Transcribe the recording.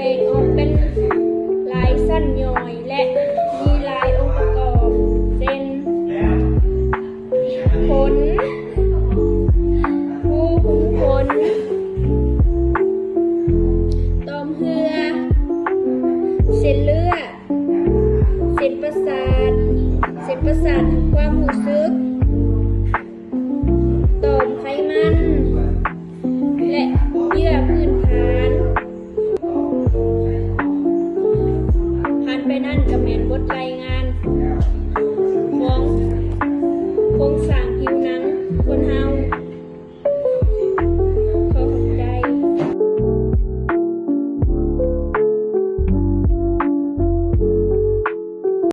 ແບ່ງອອກເປັນຫຼາຍຊັ້ນຍ່ອຍ ແລະ ມີຫຼາຍອົງປະກອບ ເຊັ່ນ ຂົນ, ຮູຂຸມຂົນ, ຕ່ອມເຫື່ອ, ເສັ້ນເລືອດ, ເສັ້ນປະສາດ, ເສັ້ນປະສາດແຫ່ງຄວາມຮູ້ສຶກ, ຕ່ອມໄຂມັນ ແລະ ເຍື່ອພື້ນຖານ. ຜ່ານໄປນັ້ນກໍແມ່ນບົດລາຍງານ